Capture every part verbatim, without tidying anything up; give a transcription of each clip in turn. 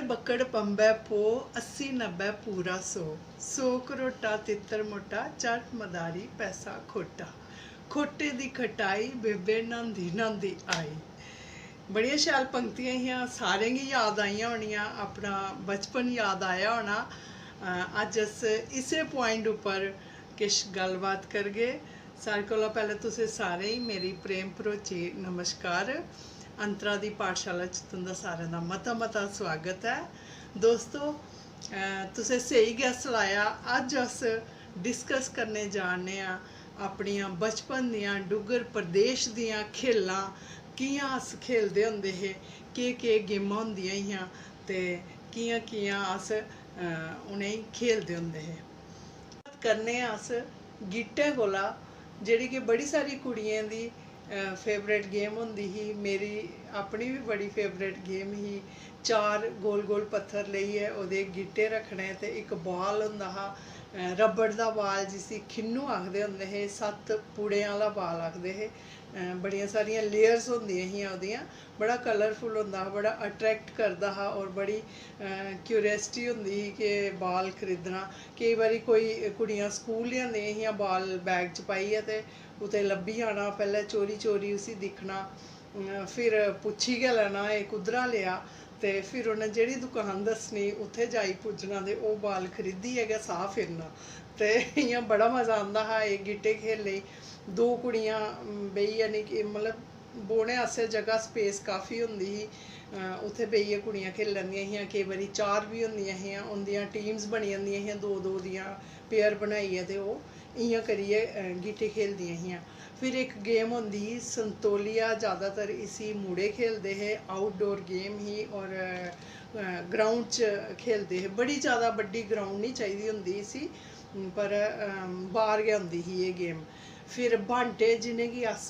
बक्कड़ पंबै पो, अस्सी नब्बै पूरा सौ। सौ घरोटा तित्तर मोटा, चट मदारी पैसा खोटा। खोटे दी खटाई बेबे न्हांदी न्हांदी आई। बड़ियां शैल पंक्तियां हियां, सारें गी याद आइयां होनियां, अपना बचपन याद आया होना। अ, अज्ज अस इस्सै point उप्पर किश गल्लबात करगे। सारें कोला पैह्लें तुसें सारें गी मेरी प्रेम भरोची नमस्कार। अंतरा दी पाठशाला च तुं'दा सारें दा मता मता स्वागत ऐ। दोस्तो, अ, तुसें स्हेई guess लाया, अज्ज अस discuss करने जा ने आं अपनियां बचपन दियां डुग्गर प्रदेश दियां खेलां, कि'यां अस खेलदे होंदे हे, केह् केह् गेमां होंदियां हियां ते कि'यां कि'यां अस, अ, उ'नेंगी खेलदे होंदे हे। करने आं अस गीह्टें कोला, जेह्ड़ी कि बड़ी सारी कुड़ियें दी, अ, favourite game होंदी ही। मेरी अपनी बी बड़ी favourite game ही। चार गोल गोल पत्थर लेइयै ओह्दे गीह्टे रक्खने ते इक ball होंदा हा, अ, रबड़ दा ball, जिसी खिन्नू आखदे होंदे हे, सत्त पुड़ें आह्ला ball आखदे हे। अ, बड़ियां सारियां layers होंदियां हियां ओह्दियां। बड़ा colourful होंदा हा, बड़ा attract करदा हा, होर बड़ी, अ, curiosity होंदी ही कि ball खरीदना। केईं बारी कोई कुड़ियां स्कूल लेआंदियां हियां ball bag च पाइयै ते कुतै लब्भी जाना, पैह्लें चोरी चोरी उसी दिक्खना, अ, फिर पुच्छी गै लैना, "एह् कुद्धरा लेआ?" ते फिर उ'नें जेह्ड़ी दुकान दस्सनी, उत्थै जाई पुज्जना ते ओह् ball खरीदियै गै साह् फिरना। ते इ'यां बड़ा मजा आंदा हा एह् गीह्टे खेलने गी। दो कुड़ियां, अम, बेही, यानी कि, मतलब, बौह्ने आस्तै जगह, space काफी होंदी ही। अ, उत्थै बेहियै कुड़ियां खेली लैंदियां हियां। केईं बारी चार बी होंदियां हियां, उं'दियां teams बनी जंदियां हियां, दो दो दियां pair बनाइयै, ते ओह् इ'यां करियै, अ, गीह्टे खेलदियां हियां। फिर इक game होंदी ही संतोलिया, ज़्यादातर इसी मुड़े खेलदे हे, outdoor game ही, होर, अ, ground च खेलदे हे। बड़ी ज़्यादा बड्डी ground निं चाहिदी होंदी इसी, पर, अ, बाह्र गै होंदी ही एह् game। फिर बांटे, जि'नेंगी अस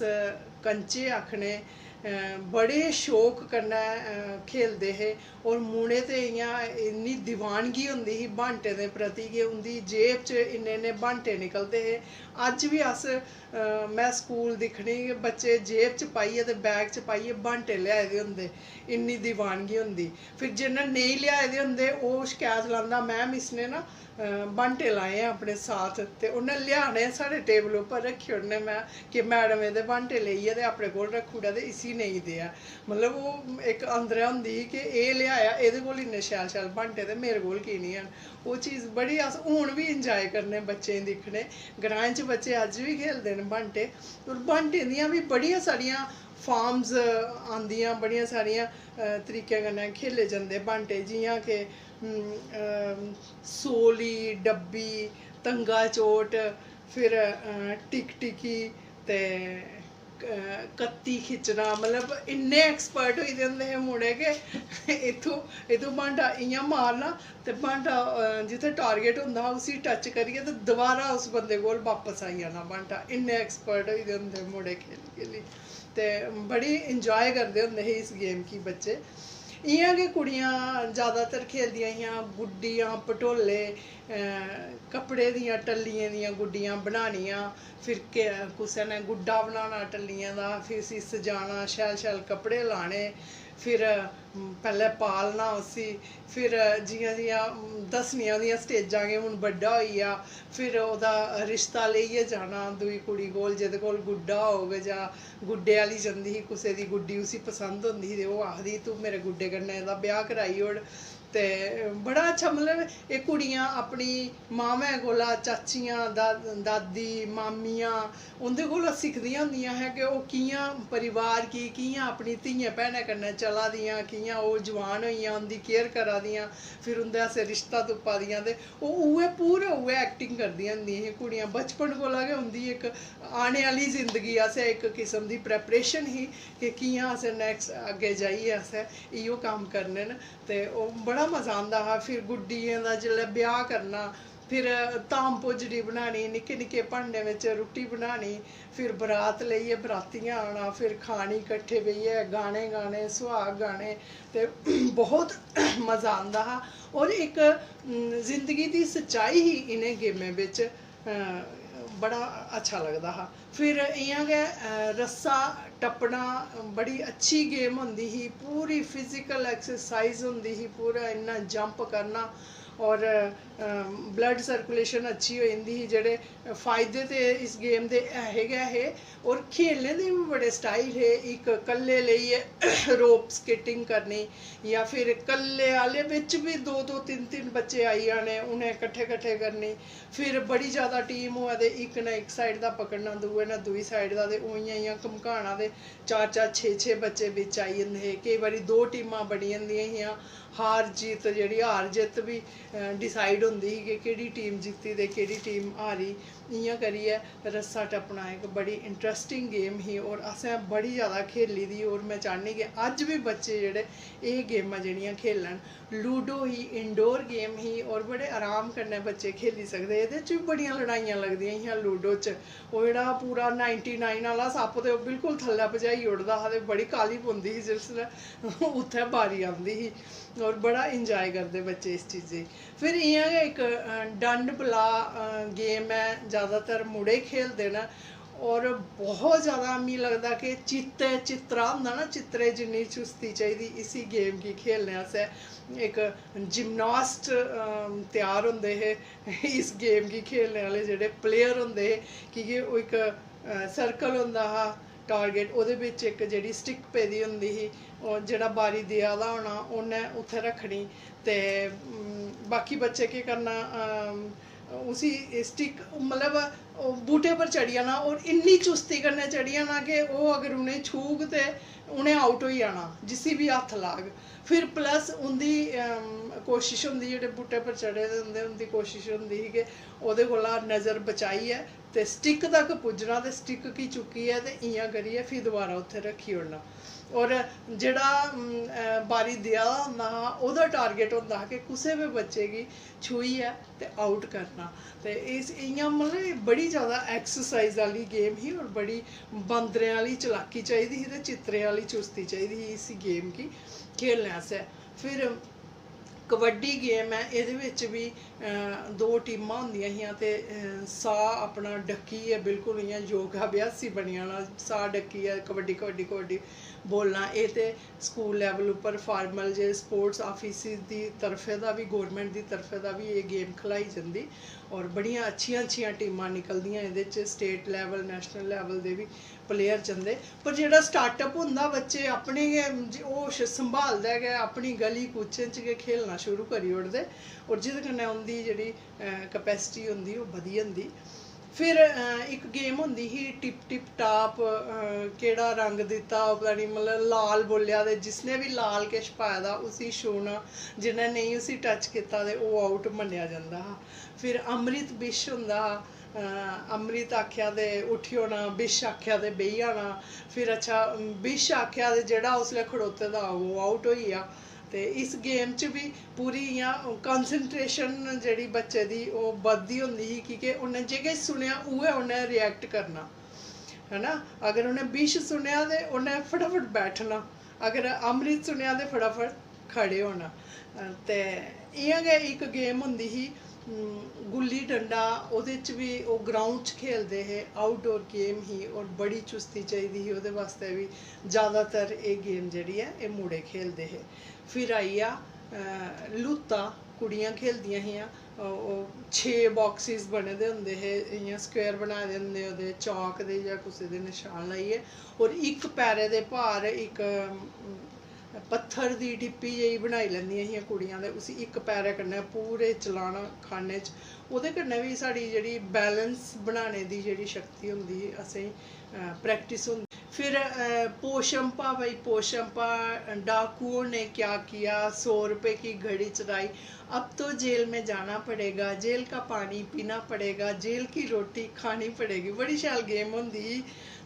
कंचे आखने, अ, बड़े शौक कन्नै, अ, खेलदे हे। होर मुड़े ते इ'यां इन्नी दीवानगी होंदी ही बांटें दे प्रति कि उं'दी जेब च इन्ने इन्ने बांटे निकलदे हे। अज्ज बी अस, अ, में स्कूल दिक्खनी, बच्चे जेब च पाइयै ते bag च पाइयै बांटे लेआए दे होंदे, इन्नी दीवानगी होंदी। फिर जि'नें नेईं लेआए दे होंदे, ओह् शकैत लांदा, "मैम, इसने ना, अ, बांटे लाए हैं अपने साथ", ते उ'नें लेआने, साढ़े table उप्पर रक्खी ओड़ने। में कि मैडम एह्दे बांटे लेइयै ते अपने कोल रक्खी ओड़ै ते इसी नेईं देऐ। मतलब, ओह् इक अंदरै होंदी ही कि एह् लेआया, एह्दे कोल इन्ने शैल शैल बांटे ते मेरे कोल की निं हैन। ओह् चीज़ बड़ी, अस हून बी enjoy करने बच्चें गी दिक्खने। ग्राएं च बच्चे अज्ज बी खेलदे न बांटे। होर बांटें दियां बी बड़ियां सारियां forms आंदियां, बड़ियां सारियां, अ, तरीकें कन्नै खेले जंदे बांटे, जि'यां कि, अम, अम, सोली, डब्बी, तंगा चोट, फिर, अ, टिकटिकी ते, अ, कत्ती खिच्चना। मतलब, इन्ने expert होई दे होंदे हे मुड़े कि इत्थूं, इत्थूं बांटा इ'यां मारना ते बांटा, अ, जित्थै target होंदा हा, उसी touch करियै ते दोबारा उस बंदे कोल बापस आई जाना बांटा। इन्ने expert होई दे होंदे हे मुड़े खेली खेली। ते बड़ी enjoy करदे होंदे हे इस game गी बच्चे। इ'यां गै कुड़ियां ज़्यादातर खेलदियां हियां गुड्डियां, पटोले, अ, कपड़े दियां टल्लियें दियां गुड्डियां बनानियां, फिर के-, कुसै ने गुड्डा बनाना टल्लियें दा, फिर उसी सजाना, शैल शैल कपड़े लाने, फिर, अम, पैह्लें पालना उसी, फिर जि'यां जि'यां, अम, दस्सनियां ओह्दियां स्टेजां कि हून बड्डा होई गेआ, फिर ओह्दा रिश्ता लेइयै जाना दूई कुड़ी कोल, जेह्दे कोल गुड्डा होग जां गुड्डे आह्ली जंदी ही, कुसै दी गुड्डी उसी पसंद होंदी ही ते ओह् आखदी, "तूं मेरे गुड्डे कन्नै एह्दा ब्याह् कराई ओड़।" ते बड़ा अच्छा, मतलब, एह् कुड़ियां अपनी मावै कोला, चाचियां, दा-, दादी, मामियां, उं'दे कोला सिखदियां होंदियां हियां कि ओह् कि'यां परिवार गी, कि'यां अपनी धियें भैनें कन्नै चला दियां, कि'यां ओह् जवान होइयां, उं'दी care करा दियां, फिर उं'दे आस्तै रिश्ता तुप्पा दियां। ते ओह् उ'ऐ, पूरे उ'ऐ acting करदियां होंदियां हियां कुड़ियां। बचपन कोला गै उं'दी इक आने आह्ली जिंदगी आस्तै इक किस्म दी preparation ही कि कि'यां असें next अग्गें जाइयै असें इ'यो कम्म करने न। ते ओह् बड़ा मज़ा आंदा हा। फिर गुड्डियें दा जिसलै ब्याह् करना, फिर धाम भोजड़ी बनानी, निक्के निक्के भांडें बिच्च रुट्टी बनानी, फिर बरात लेइयै बरातियां आना, फिर खानी कट्ठे बेहियै, गाने गाने, सुहाग गाने, ते बहुत मज़ा आंदा हा। होर इक, उम, जिंदगी दी सच्चाई ही इ'नें गेमें बिच्च। अ, बड़ा अच्छा लगदा हा। फिर इ'यां गै, अ, रस्सा टप्पना बड़ी अच्छी गेम होंदी ही, पूरी फिजिकल एक्सरसाइज होंदी ही, पूरा इन्ना जंप करना और ब्लड सर्कुलेशन अच्छी होई जंदी ही। जेह्ड़े फायदे ते इस गेम दे ऐ हे गै हे, और खेलने दे बी बड़े स्टाइल हे। इक कल्ले लेइयै रोप स्किटिंग करनी, जां फिर कल्ले आह्ले बिच बी दो दो तिन्न तिन्न बच्चे आई जाने, उ'नें कट्ठे कट्ठे करनी। फिर बड़ी ज़्यादा टीम होऐ ते इक ने इक साइड दा पकड़ना, दूए ने दूई साइड दा, ते उ'आं इ'यां घमकाना, ते चार चार छे छे बच्चे बिच आई जंदे हे। केईं बारी दो टीमां बनी जंदियां हियां। हार जीत, जेह्ड़ी हार जित्त बी डिसाइड होंदी ही कि केह्ड़ी टीम जित्ती ते केह्ड़ी टीम हारी। इ'यां करियै रस्सा टप्पना इक बड़ी इंटरस्टिंग गेम ही, और असें बड़ी ज़्यादा खेली दी। और में चाह्न्नी कि अज्ज बी बच्चे जेह्ड़े एह् गेमां जेह्ड़ियां खेलन। लूडो ही, इंडोर गेम ही, और बड़े आराम कन्नै बच्चे खेली सकदे। एह्दे च बी बड़ियां लड़ाइयां लगदियां हियां लूडो च। ओह् जेह्ड़ा पूरा नाइंटी नाइन आह्ला सप्प, ते ओह् बिल्कुल थल्लै पजाई ओड़दा हा, ते बड़ी काह्ली पौंदी ही जिसलै उत्थै बारी आंदी ही। और बड़ा इंजाय करदे बच्चे इस चीजै गी। फिर इ'यां गै इक, अ, डंड बला, अ, गेम ऐ, ज़्यादातर मुड़े खेलदे न। और बहुत ज़्यादा, मिगी लगदा कि चित्तै, चित्तरा होंदा ना, चित्तरे जिन्नी चुस्ती चाहिदी इसी गेम गी खेलने आस्तै। इक जिमनास्ट, अ, त्यार होंदे हे इस गेम गी खेलने आह्ले जेह्ड़े प्लेयर होंदे हे, की के ओह् इक, अ, सर्कल होंदा हा टारगेट, ओह्दे बिच इक जेह्ड़ी स्टिक पेदी होंदी ही, ओह् जेह्ड़ा बारी देआ दा होना, उ'न्नै उत्थै रक्खनी। ते, उम, बाकी बच्चे केह् करना, अम, उसी स्टिक, मतलब, ओह् बूह्टे पर चढ़ी जाना, और इन्नी चुस्ती कन्नै चढ़ी जाना कि ओह् अगर उ'नें छूह्ग ते उ'नें आउट होई जाना, जिसी बी हत्थ लाग। फिर प्लस उं'दी, अम, कोशश होंदी, जेह्ड़े बूह्टे पर चढ़े दे होंदे, उं'दी कोशश होंदी ही कि ओह्दे कोला नज़र बचाइयै ते स्टिक तक पुज्जना, ते स्टिक गी चुक्कियै ते इ'यां करियै फ्ही दोबारा उत्थै रक्खी ओड़ना। और जेह्ड़ा, उम, अ, बारी देआ दा होंदा हा, ओह्दा टारगेट होंदा हा कि कुसै बी बच्चे गी छूहियै ते आउट करना। ते इस, इ'यां मतलब बड़ी ज़्यादा एक्सरसाइज आह्ली गेम ही, और बड़ी बांदरें आह्ली चलाकी चाहिदी ही ते चित्तरें आह्ली चुस्ती चाहिदी ही इसी गेम गी खेलने आस्तै। फिर कबड्डी गेम ऐ, एह्दे बिच बी, अ, दो टीमां होंदियां हियां ते, अ, साह् अपना डक्कियै, बिल्कुल इ'यां योग अभ्यासी बनी जाना, साह् डक्कियै कबड्डी, कबड्डी, कबड्डी बोलना। एह् ते स्कूल लैवल उप्पर फार्मल जे स्पोर्ट्स आफिस दी तरफे दा बी, गौरमैंट दी तरफे दा बी एह् गेम खलाई जंदी, और बड़ियां अच्छियां अच्छियां टीमां निकलदियां एह्दे च, स्टेट लैवल, नैशनल लैवल दे बी प्लेयर जंदे। पर जेह्ड़ा स्टार्टअप होंदा, बच्चे अपने गै ज-, होश संभालदा गै, अपनी गली कूचें च गै खेलना शुरू करी ओड़दे, और जेह्दे कन्नै उं'दी जेह्ड़ी, अ, कैपेसिटी होंदी, ओह् बधी जंदी। फिर, अ, इक गेम होंदी ही टिप टिप टाप, अ, केह्ड़ा रंग दित्ता, ओह् पता निं, मतलब, लाल बोल्लेआ ते जिसने बी लाल किश पाए दा, उसी छूह्ना, जिन्नै नेईं उसी टच कीता ते ओह् आउट मन्नेआ जंदा हा। फिर अमृत विश होंदा हा, अ, अमृत आखेआ ते उट्ठी होना, विश आखेआ ते बेही जाना। फिर अच्छा, विश आखेआ ते जेह्ड़ा उसलै खड़ोते दा होग, ओह् आउट होई गेआ। ते इस गेम च बी पूरी इ'यां कंसंट्रेशन जेह्ड़ी बच्चे दी, ओह् बधदी होंदी ही, की के उन्नै जे किश सुनेआ, उ'ऐ उन्नै रिएक्ट करना, है ना। अगर उन्नै विश सुनेआ ते उन्नै फटाफट बैठना, अगर अमृत सुनेआ ते फटाफट खड़े होना। अ, ते इ'यां गै इक गेम होंदी ही, उम, गुल्ली डंडा, ओह्दे च बी ओह् ग्राउंड च खेलदे हे, आउटडोर गेम ही, और बड़ी चुस्ती चाहिदी ही ओह्दे बास्तै बी। ज़्यादातर एह् गेम जेह्ड़ी ऐ, एह् मुड़े खेलदे हे। फिर आई गेआ, अ, लूत्ता, कुड़ियां खेलदियां हियां। अ, ओह् छे बाक्सिस बने दे होंदे हे, इ'यां स्क्वेयर बनाए दे होंदे ओह्दे, चाक दे जां कुसै दे नशान लाइयै, और इक पैरे दे भार इक, अम, पत्थर दी डिप्पी जेही बनाई लैंदियां हियां कुड़ियां, ते उसी इक पैरै कन्नै पूरे चलाना खान्ने च। ओह्दे कन्नै बी साढ़ी जेह्ड़ी बैलेंस बनाने दी जेह्ड़ी शक्ति होंदी ही, असेंगी, अ, प्रैक्टिस होंदी। फिर, अ, पोशंपा भाई, पोशंपा, डाकुओं ने क्या किया, सौ रुपए की घड़ी चुराई, अब तो जेल में जाना पड़ेगा, जेल का पानी पीना पड़ेगा, जेल की रोटी खानी पड़ेगी। बड़ी शैल गेम होंदी ही।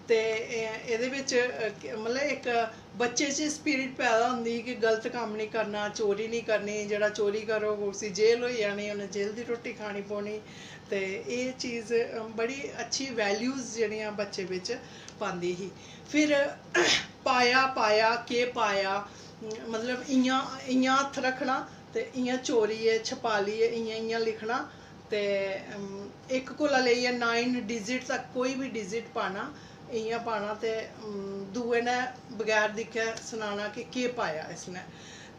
ते, अ, एह्दे बिच, अ, क-, मतलब, इक बच्चे च स्पिरिट पैदा होंदी ही कि गलत कम्म निं करना, चोरी निं करनी, जेह्ड़ा चोरी करग, उसी जेल होई जानी, उन्नै जेल दी रोटी खानी पौनी। ते एह् चीज, अ, बड़ी अच्छी वैल्यूज जेह्ड़ियां बच्चे बिच पांदी ही। फिर पाया, पाया, केह् पाया, मतलब, इ'यां, इ'यां हत्थ रक्खना ते इ'यां चोरियै, छपालियै, इ'यां, इ'यां लिखना। ते, अम, इक कोला लेइयै नाइन डिजिट तक कोई बी डिजिट पाना, इ'यां पाना ते दूए ने बगैर दिक्खे सनाना कि केह् पाया इसने।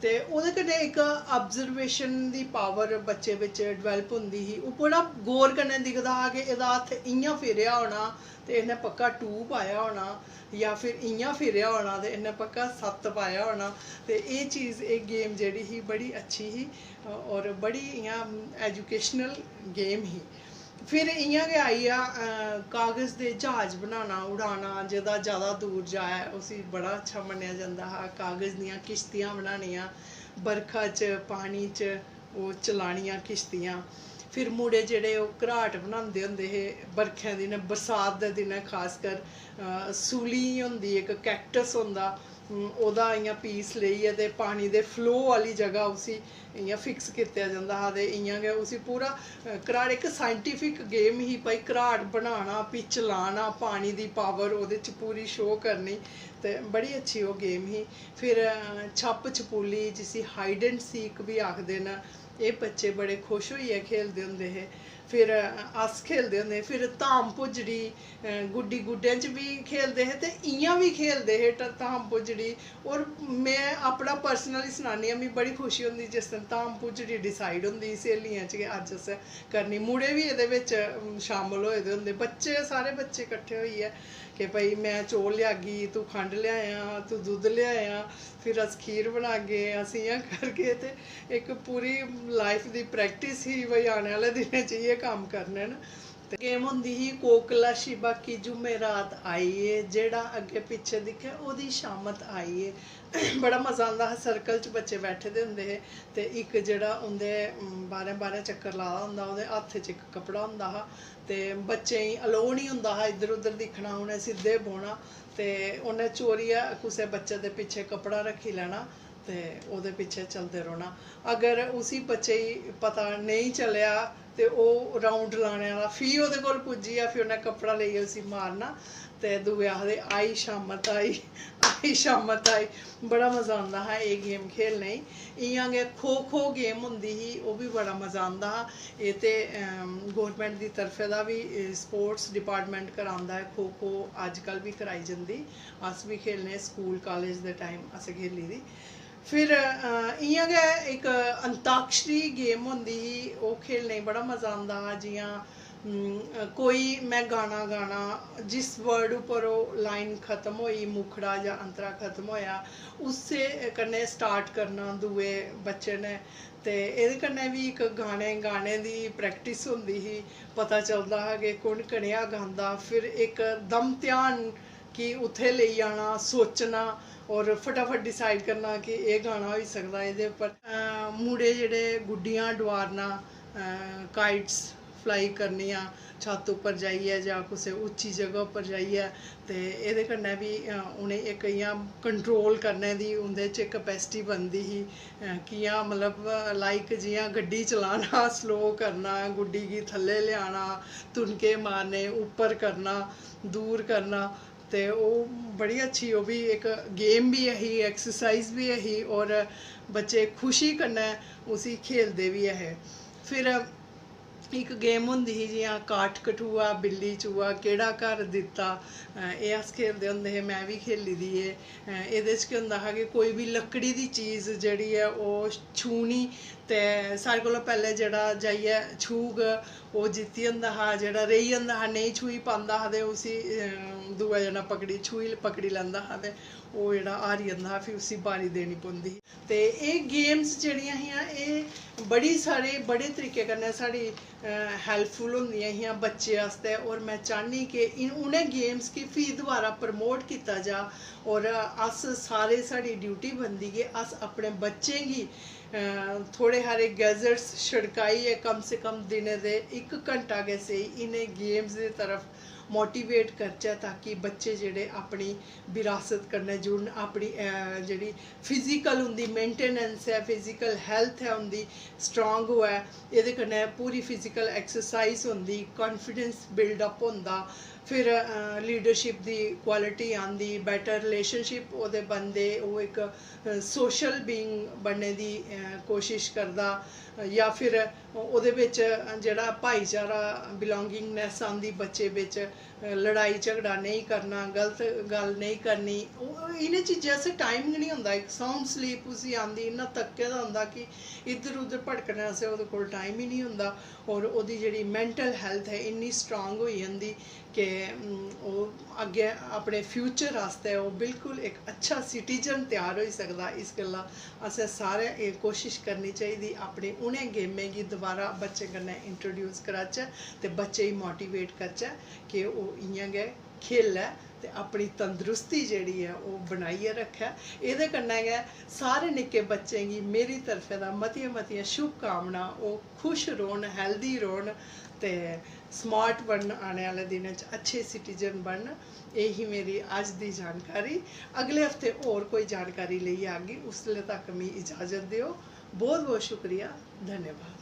ते ओह्दे कन्नै इक ऑब्जर्वेशन दी पावर बच्चे बिच डिवैलप होंदी ही। ओह् बड़ा गौर कन्नै दिखदा हा कि एह्दा हत्थ इ'यां फिरेआ होना ते इ'न्नै पक्का टू पाया होना, जां फिर इ'यां फिरेआ होना ते इ'न्नै पक्का सत्त पाया होना। ते एह् चीज़, एह् गेम जेह्ड़ी ही, बड़ी अच्छी ही होर बड़ी इ'यां एजुकेशनल गेम ही। फिर इ'यां गै आई गेआ कागज़ दे ज्हाज बनाना, उड़ाना, जेह्दा ज़्यादा दूर जाए उसी बड़ा अच्छा मन्नेआ जंदा हा। कागज़ दियां किश्तियां बनानियां, बरखा च, पानी च ओह् चलानियां किश्तियां। फिर मुड़े जेह्ड़े ओह् घराट बनांदे होंदे हे बरखें दिनें, बरसात दे दिनें खासकर। सूली होंदी, इक कैक्टस होंदा, ओह्दा इ'यां पीस लेइयै ते पानी दे फ्लो आह्ली जगह उसी इ'यां फिक्स कीता जंदा हा। ते इ'यां गै उसी पूरा घराट, इक साइंटिफिक गेम ही भाई, घराट बनाना, फ्ही चलाना, पानी दी पावर ओह्दे च पूरी शो करनी। ते बड़ी अच्छी ओह् गेम ही। फिर छप्प छपूली, जिसी हाइड एंड सीक बी आखदे न, एह् बच्चे बड़े खुश होइयै खेलदे होंदे हे। फिर अस खेलदे होंदे हे। फिर धाम भुज्जड़ी, गुड्डी गुड्डें च बी खेलदे हे ते इ'यां बी खेलदे हे धाम भुज्जड़ी। होर में अपना पर्सनली सनानी आं, मिगी बड़ी खुशी होंदी जिस दिन धाम भुज्जड़ी डिसाइड होंदी ही स्हेलियें च कि अज्ज असें करनी। मुड़े बी एह्दे बिच शामल होए दे होंदे, बच्चे, सारे बच्चे कट्ठे होइयै कि भाई में चौल लेआगी, तू खंड लेआयां, तू दुद्ध लेआयां, फिर अस खीर बनागे, अस इ'यां करगे। ते इक पूरी लाइफ दी प्रैक्टिस ही भाई, आने आह्ले दिनें च इ'यै कम्म करने न। ते गेम होंदी ही कोकला शिबा की जुमेरात आई ऐ, जेह्ड़ा अग्गें पिच्छें दिक्खे ओह्दी शामत आई ऐ। बड़ा मज़ा आंदा हा। सर्कल च बच्चे बैठे दे होंदे हे ते इक जेह्ड़ा उं'दे बाह्रें बाह्रें चक्कर ला दा होंदा, ओह्दे हत्थ च इक कपड़ा होंदा हा ते बच्चें गी अलोऽ निं होंदा हा इद्धर उद्धर दिक्खना, उ'नें सिद्धे बौह्ना। ते उ'नें चोरियै कुसै बच्चे दे पिच्छें कपड़ा रक्खी लैना ते ओह्दे पिच्छें चलदे रौह्ना। अगर उसी बच्चे गी पता नेईं चलेआ ते ओह् राउंड लाने आह्ला फ्ही ओह्दे कोल पुज्जी गेआ, फ्ही उ'न्नै कपड़ा लेइयै उसी मारना ते दूए आखदे, "आई शामत आई, आई शामत आई।" बड़ा मज़ा आंदा हा एह् गेम खेलने गी। इ'यां गै खो खो गेम होंदी ही, ओह् बी बड़ा मज़ा आंदा हा। एह् ते गौरमैंट दी तरफा दा बी स्पोर्ट्स डिपार्टमैंट करांदा ऐ। खो खो अज्जकल बी कराई जंदी, अस बी खेलने, स्कूल कालेज दे टाइम असें खेली दी। फिर इ'यां गै इक अंताक्षरी गेम होंदी ही, ओह् खेलने गी बड़ा मज़ा आंदा हा। जि'यां कोई में गाना गाना, जिस वर्ड उप्पर ओह् लाइन खत्म होई, मुखड़ा जां अंतरा खत्म होएआ, उस्सै कन्नै स्टार्ट करना दूए बच्चे ने। ते एह्दे कन्नै बी इक गाने गाने दी प्रैक्टिस होंदी ही, पता चलदा हा कि कु'न कनेहा गांदा। फिर इक दम ध्यान कि उत्थै लेई जाना, सोचना और फटाफट डिसाइड करना कि एह् गाना होई सकदा एह्दे उप्पर। मुड़े जेह्ड़े गुड्डियां डुआरना, काइट्स फ्लाई करनियां छत्त उप्पर जाइयै जां कुसै उच्ची जगह उप्पर जाइयै, ते एह्दे कन्नै बी उ'नें इक इ'यां कंट्रोल करने दी उं'दे च कैपेसिटी बनदी ही। कि'यां, मतलब, लाइक जि'यां गड्डी चलाना, स्लो करना, गुड्डी गी थल्ले लेआना, तुनके मारने, उप्पर करना, दूर करना। ते ओह् बड़ी अच्छी, ओह् बी इक गेम बी ऐ ही, एक्सरसाइज बी ऐ ही, और बच्चे खुशी कन्नै उसी खेलदे बी ऐ हे। फिर इक गेम होंदी ही जि'यां काठ कठुआ, बिल्ली चूहा, केह्ड़ा घर दित्ता, एह् अस खेलदे होंदे हे, में बी खेली दी ऐ। एह्दे च केह् होंदा हा कि कोई बी लकड़ी दी चीज़ जेह्ड़ी ऐ ओह् छूह्नी, ते सारें कोला पैह्लें जेह्ड़ा जाइयै छूह्ग ओह् जित्ती जंदा हा, जेह्ड़ा रेही जंदा हा, नेईं छूही पांदा हा ते उसी दूआ जना पकड़ी, छूही पकड़ी लैंदा हा ते ओह् जेह्ड़ा हारी जंदा हा, फ्ही उसी बारी देनी पौंदी ही। ते एह् गेम्स जेह्ड़ियां हियां, एह् बड़ी सारे, बड़े तरीके कन्नै साढ़ी हेल्पफुल होंदियां हियां बच्चे आस्तै। और में चाह्न्नी कि उ'नें गेम्स गी फ्ही दोबारा प्रमोट कीता जा, और अस सारे, साढ़ी ड्यूटी बनदी कि अस अपने बच्चें गी थोह्ड़े हारे गैजेट्स छड़काइयै कम से कम दिनै दे इक घैंटा गै सेही इ'नें गेम्स दी तरफ मोटिवेट करचै, ताकि बच्चे जेह्ड़े अपनी बरासत कन्नै जुड़न, अपनी जेह्ड़ी फिजिकल उं'दी मेंटेनेंस ऐ, फिजिकल हैल्थ ऐ उं'दी, स्ट्रांग होऐ। एह्दे कन्नै पूरी फिजिकल एक्सरसाइज होंदी, कॉन्फिडेंस बिल्ड अप होंदा, फिर लीडरशिप दी क्वालिटी आंदी, बैटर रिलेशनशिप ओह्दे बनदे, ओह् इक सोशल बीइंग बनने दी कोशिश करदा, जां फिर ओह्दे बिच जेह्ड़ा भाईचारा, बिलोंगिंगनैस आंदी बच्चे बिच, लड़ाई झगड़ा नेईं करना, गलत गल्ल नेईं करनी। इ'नें चीजें आस्तै टाइम गै निं होंदा। इक साउंड स्लीप उसी आंदी, इन्ना थक्के दा होंदा कि इद्धर उद्धर भटकने आस्तै ओह्दे कोल टाइम ही निं होंदा। होर ओह्दी जेह्ड़ी मैंटल हैल्थ ऐ, इन्नी स्ट्रांग होई जंदी कि ओह् अग्गें अपने फ्यूचर आस्तै ओह् बिल्कुल इक अच्छा सिटीजन त्यार होई सकदा। इस गल्ला असें सारें एह् कोशिश करनी चाहिदी, अपनी उ'नें गेमें गी दोबारा बच्चें कन्नै इंट्रोड्यूस कराचै ते बच्चे गी मोटिवेट करचै कि ओह् इ'यां गै खेलै ते अपनी तंदरुस्ती जेह्ड़ी ऐ, ओह् बनाइयै रक्खै। एह्दे कन्नै गै सारे निक्के बच्चें गी मेरी तरफा दा मतियां मतियां शुभकामनां। ओह् खुश रौह्न, हैल्दी रौह्न ते स्मार्ट बनन, आने आह्ले दिनें च अच्छे सिटीजन बनन। एह् ही मेरी अज्ज दी जानकारी। अगले हफ्ते होर कोई जानकारी लेइयै आगी, उसले तक मी इजाजत देओ। बहुत बहुत शुक्रिया, धन्यवाद।